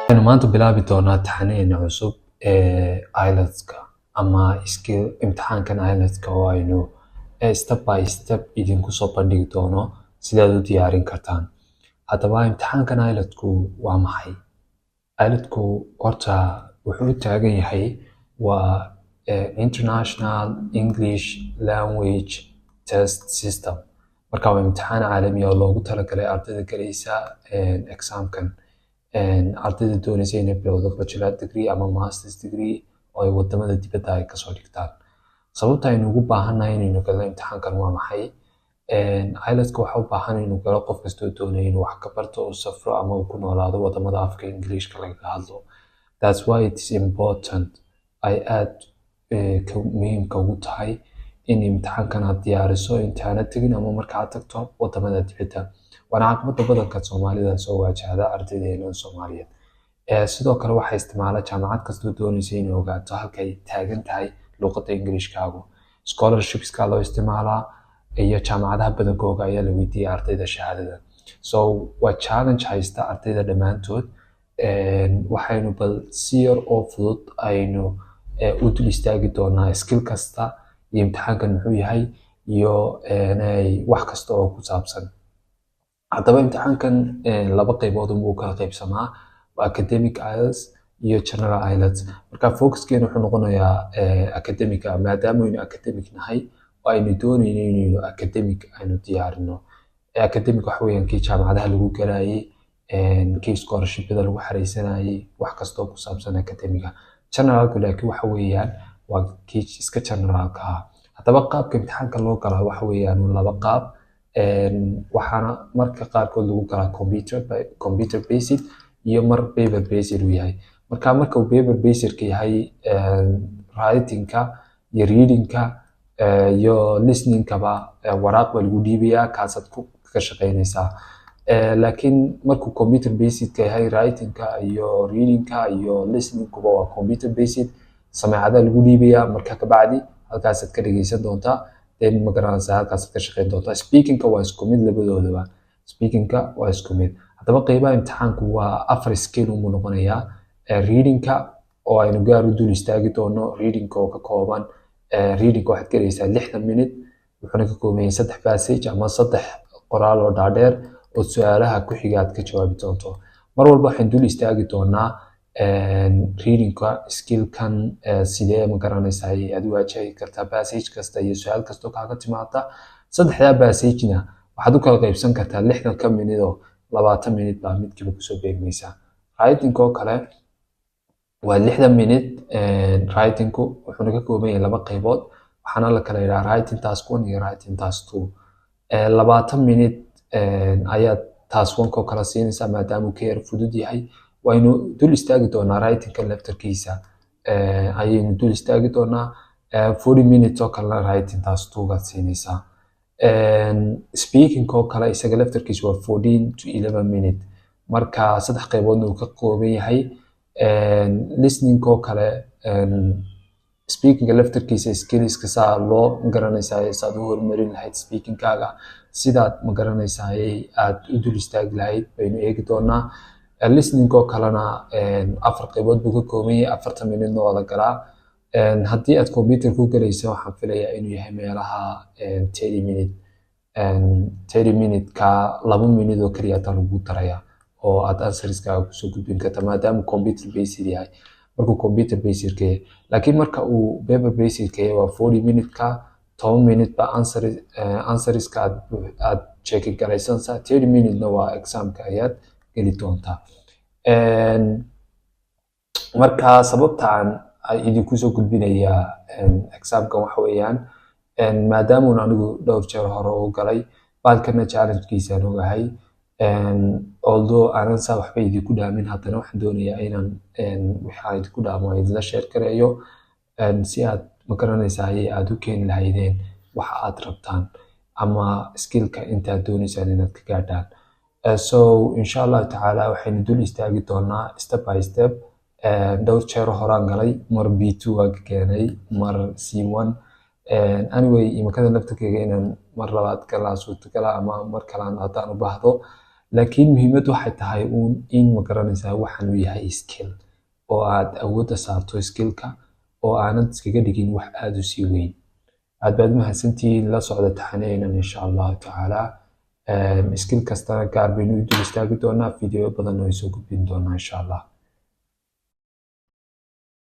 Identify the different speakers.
Speaker 1: Waxaynu maanta bilaabi doonaa taxanaheena cusub ee IELTS-ka ama skill imtixaankan IELTS-ka oo aynu step by step idinku soo bandhigi doono sidaad u diyaarin kartaan. Haddaba, imtixaankan IELTS-ku waa maxay? IELTS-ku horta wuxuu u taagan yahay waa International English Language Test System. Marka waa imtixaan caalami ah oo loogu talagalay ardayda galaysa examkan, ardayda doonaysa inay bilowdo bachelor degree ama masters degree oo ay wadamada dibadda ay kasoo dhigtaan. Sababta aynu ugu baahannahay inaynu galno imtixaankan waa maxay? IELTS-ka waxaa u baahan inuu galo qof kastoo doonaya inuu wax ka barto, uu safro ama uu ku noolaado wadamada afka Ingiliishka lagaga hadlo. That's why it is important, ay aad muhiimka ugu tahay in imtixaankan aad diyaariso intaanad tegin ama marka aad tagto wadamada dibadda. Waana caqabada badanka Soomaalida soo wajahda, ardaydeena Soomaaliyeed. Sidoo kale waxaa isticmaala jaamacad kastoo doonaysa inay ogaato halka ay taagan tahay luqadda Ingiliishkaagu. Scholarshipska loo isticmaalaa iyo jaamacadaha badankooga ayaa la weydiiyay ardayda shahaadada. So waa challenge haysta ardayda dhammaantood. Waxaynu bal si yar oo fudud aynu u dul istaagi doonaa skill kasta iyo imtixaankan muxuu yahay iyo wax kasta oo ku saabsan. Haddaba, imtixaankan laba qaybood unbuu kala qaybsamaa: waa academic IELTS iyo general IELTS. Marka focuskeena wuxuu noqonayaa academic, maadaama aynu academic nahay oo aynu doonayno inaynu academic aynu diyaarino. Academic waxa weeyaan kii jaamacadaha lagu galayay, kii scholarshipyada lagu xareysanayay, wax kasta oo ku saabsan academiga. Generalku laakiin waxa weeyaan waa kii iska generalka ah. Haddaba, qaabka imtixaanka loo galaa waxa weeyaan laba qaab. Waxaana marka qaarkood lagu galaa computer based iyo mar paper based uu yahay. Marka marka uu paper based yahay, writingka iyo readingka iyo listeningkaba waraaq baa lagu dhiibayaa, kaasaad ku ka shaqeynaysaa. Laakiin markuu computer based yahay, writingka iyo readingka iyo listeningkuba waa computer based, sameecada lagu dhiibayaa. Marka kabacdi halkaasaad ka dhegeysan doontaa, then ma garanaysaa, halkaasaad ka shaqeyn doontaa. Speakingka waa isku mid labadoodaba, speakingka waa isku mid. Haddaba, qeybaha imtixaanku waa afar skill unbuu noqonayaa: readingka oo aynu gaar u dul istaagi doono, readingka oo ka kooban, readingka waxaad galaysaa 60 minute, wuxuuna ka kooban yahay saddex passage ama saddex qoraal oo dhaadheer oo su-aalaha ku xiga aad ka jawaabi doonto. Mar walba waxaan dul istaagi doonaa readingka skillkan, sidee ma garanaysaa aad u waajahi kartaa passage kasta iyo su-aal kastoo kaaga timaada. Saddexdaa passagena waxaad u kala qaybsan kartaa 60-ka minute oo 20 minute baa midkiiba kusoo beegmaysaa. Writing oo kale waa 60 minute writingku, wuxuuna ka kooban yahay laba qaybood, waxaana la kala yidhaha writing task one iyo writing task two. 20 minute ayaad task one oo kala siinaysaa, maadaama uu ka yar fudud yahay. Waynu dul istaagi doonaa writingka laftarkiisa ayaynu dul istaagi doonaa. 40 minutes oo kalena writing task two gaad siinaysaa. Speaking oo kale isaga laftarkiisa waa 14 to 11 minute, marka saddex qayboodna uu ka kooban yahay. Listening oo kale, speakinga laftarkiisa skillska saa loo garanaysaa, saad u horumarin lahayd speakingkaaga, sidaad ma garanaysaa aad u dul istaagi lahayd baynu eegi doonaa. Listening oo kalena afar qaybood buu ka kooban yahay, 40 minutena waa la galaa. Haddii aad computer ku galayso, waxaan filayaa inuu yahay meelaha 30 minute. 30 minute-ka 2 minute oo keliya ataa lagu daraya oo aad answerskaaga kusoo gudbin karta, maadaama computer based yahay markuu computer based yahay. Laakiin marka uu paper based yahay, waa 40 minute-ka, 10 minute ba answerska aad checking garaysanaysaa, 30 minute-na waa examka ayaad geli doontaa. Marka sababta aan idinku soo gudbinayaa examkan waxa weeyaan maadaamuun anigu dhowr jeer hore u galay baalkana, challengekiisaan ogahay. Although aanan saa waxba idinku dhaamin, haddana waxaan doonayaa inaan waxaan idinku dhaamo idinla share gareeyo, si aad ma garanaysaa aad u keeni lahaydeen waxa aad rabtaan ama skillka intaad doonaysaan inaad ka gaadhaan. So insha Allahu tacaala waxaynu dul istaagi doonaa step by step. Dhowr jeer horaan galay, mar B2 waan ka keenay, mar C1. Anyway, imikada laftirkeyga inaan mar labaad galaa suurtagala ama mar kalaan haddaan u baahdo, laakiin muhiimad waxay tahay uun in, ma garanaysaa, waxaan uu yahay skill oo aad awoodda saarto skillka oo aanad iskaga dhigin wax aada u sii weyn. Aad baad umahadsantihiin. La socda taxaneenan insha Allahu tacaala. Skill kastana gaar baynu u dul istaagi doonaa, video badan oo soo gudbin doonaa insha Allah.